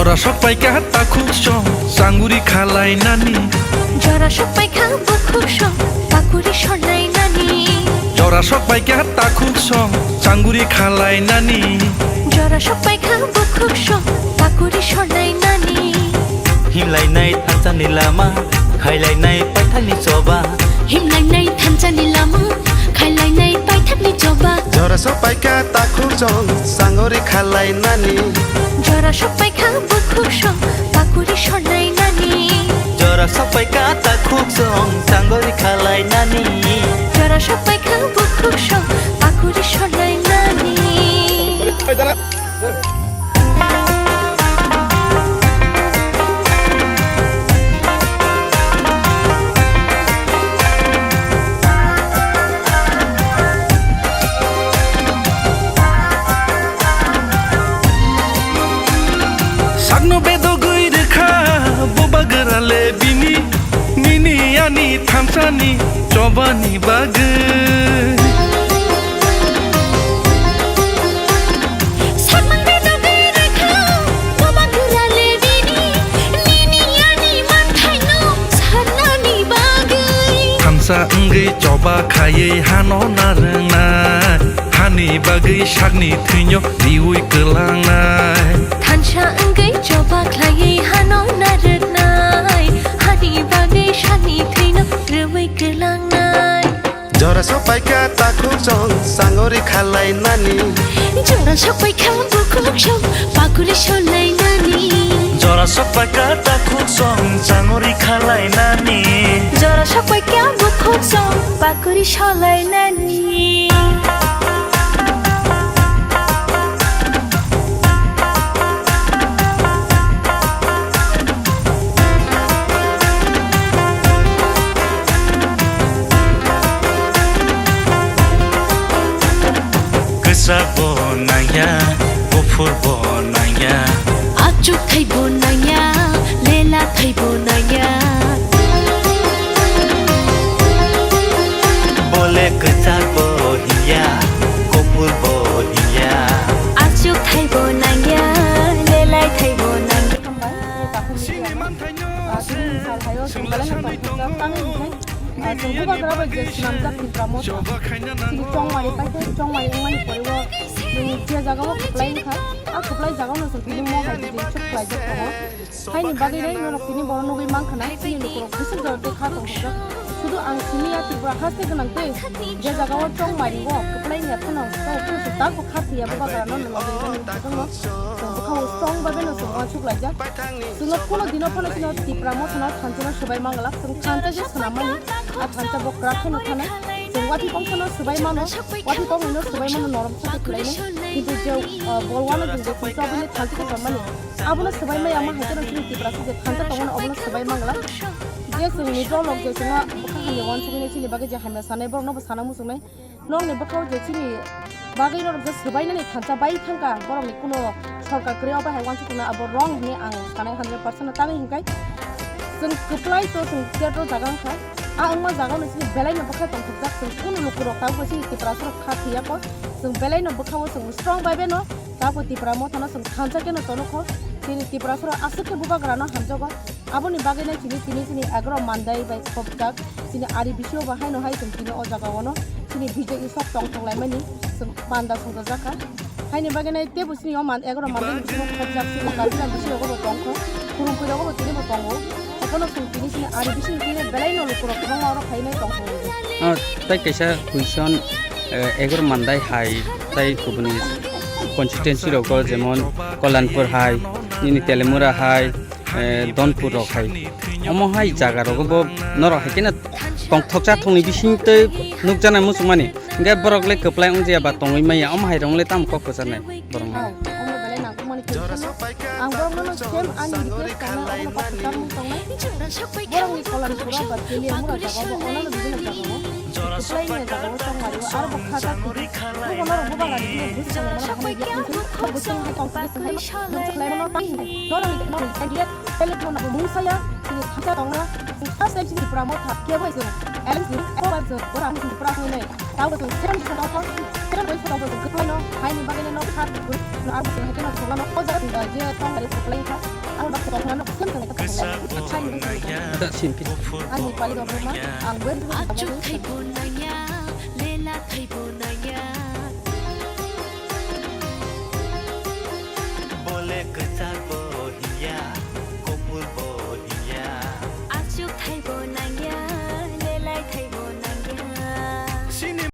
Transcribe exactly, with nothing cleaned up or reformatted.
Jora sok paikha takhuk song, changuri khalai nani. Jora sok paikha bukhuk song, pakuri sonai nani. Jora sok paikha takhuk song, changuri khalai nani. Jora sok paikha bukhuk song, pakuri sonai nani. Himlainai thansa ni lama, khailainai paithak ni choba. Himlainai thansa ni lama, khailainai paithak ni choba. Jora sok paikha takhuk song, changuri khalai nani. Jora sok paikha bukhuk song, pakuri sonai nani. Jora sok paikha takhuk song, changuri khalai nani. Jora sok paikha bukhuk song, pakuri sonai nani. Sakno bedogwi rwkha bubagra le bini, nini ani thansani chobani bagwi. Sakno bedogwi rwkha bubagra le bini, nini ani manthaino sanani bagwi. Thansa wngwi choba khaiwi hano narwknai, hani bagwi sakni thwino riwi kwlangnai. Thansa wngwi choba khlaiwi hano narwknai, hani bagwi sakni thwino riwi kwlangnai. Jora sok paikha takhuk song, changuri khalai nani. Jora sok paikha bukhuk song, pakuri sonai nani. Jora sok paikha takhuk song, changuri khalai nani. Jora sok paikha bukhuk song, pakuri sonai nani. Kwchak bo nangya, buphur bo nangya. Achuk thai bo nangya, lela thai bo nangya. Bole kwchak bo hiya, kuphur bo hiya. Achuk thai bo nangya, lelai thai bo nangya. Hambai, tei takhuk ni tiyano. Ah, tini sal hayo, chwng belai no tongthokjak, tamo hinkhe, ah, chwng bubagra bai je swnamjak Tipra Motha. Chini chongmani paikhe, chongmani wngmani pore o, chwng je jaga o kwplai wngkha, a kwplai jaga no chwng tini mo hai je chwng khlaijak tongo. Haini bagwi dai norok tini bono nugwi mankha na, chini lukurok bwswk jora tei kha tongthokjak. Sudu ang simi ya Tripura haste gwnang tei je jaga o chongmani o kwplai wngya phano, tei phano se tak bo kha thwiya bubagra no nwngo tei nini bwkhakno. Chwng bwkhao strong bai no chwng uansuk laijak. Chwngno kuno dino phano chwngno Tipra Mothano thansa no swbai mangala. Chwng thansa se swnam mani. A thansa bo kwrak khe no thanai. Chwng watwi kong phano swbai mano. Watwi kong no swbai mano norom sa khe khlainai. Kintu je, uh, bolwano chwng je chwng chobwini thansa khe tongmani. Abono swbai maya ma hai kheno chini Tiprasa je thansa tongmani obono swbai mangala. Je chwngni dolok je chwngno bwkha hamya uansugwi chini bagwi je hamya sanai borokno bo sana muchungnai. Nokni bwkhao je chini bagwi norok je swbainani thansa bai thangkha, borokni kuno sorkar kwrwi, obo hai uansukna abo wrong hwnwi ang sanai hundred percent no. Tamni hwnkhai chwng kwplai to chwng state o jaga wngkha, a wngma jaga no chini belai no bwkha tongthokjak, chwng kuno lukurok tabuk chini Tiprasa rok kha thwiya kho, chwng belai no bwkhao chwng strong bai bai no tabuk Tipra Mothano chwng thansa khe no tono kho, chini Tiprasa rok aswk khe bubagra no hamjago. Aboni bagwi no chini, chini, chini egaro mandai bai khopjak, chini ari bisio bo haino hai chwng chini o jaga o no chini B J P sok tong thang lai mani chwng panda songjajakha. Haini bagwi no teibo chini o man, egaro mandai ni bisingo khopjak chini Karbi rang bisio bo tongkho, Kurungpui rogo bo tini bo tongo. Abono chwng chini, chini ari bising chini belai no lukurok kwbangma oro phainai tongkho. Ah, tai kaisa question, eh, egaro mandai hai, tai kubuni constituency rogo jemon Kollanpur hai, nini Telimura hai, eh, Donpur rok hai. Omo hai jaga rogo bo norok hai kheno tongthok chathokni bising tei nukjana muchungmani. Hingke borok le kwplai wngya ba tongwi maya, omo hai rong le tamo kok kwcharnai borok no. Hai, omo belai nangkukmani question no. Ang borok no same ani request kangnai, omo kok kwchar mung tongnai. Borok ni Kollanpur ba Telimura jaga bo, onano bibinno jaga bo. Kwplai ni jaga bo tongmani, aro bo kha ta. Bubo norok bubagra ni bini bwswk tongo, norok hamya ya, ang khe bwswk hai tong khe swngwi, bwswk lai mano tang khe. Norok ni, norok ni candidate, telephone bo mung saya, chini thansa tongna, first time chini Tipra Motha, kebo hai chwng. Alex ni, ako ba jor, ora ang sing pura hoi nai. Tao ba jor, seven jor tao, seven jor tao ba jor, kepala no, hai ni bagene no, khat, no, ang sing hete no, kepala no, ko jor, je tong hari kepala ikha, ang ba jor, no, sem sem, hai ni bagene. Ang ni pali do ma, ang wer. Achuk thai bo nang ya, lela thai bo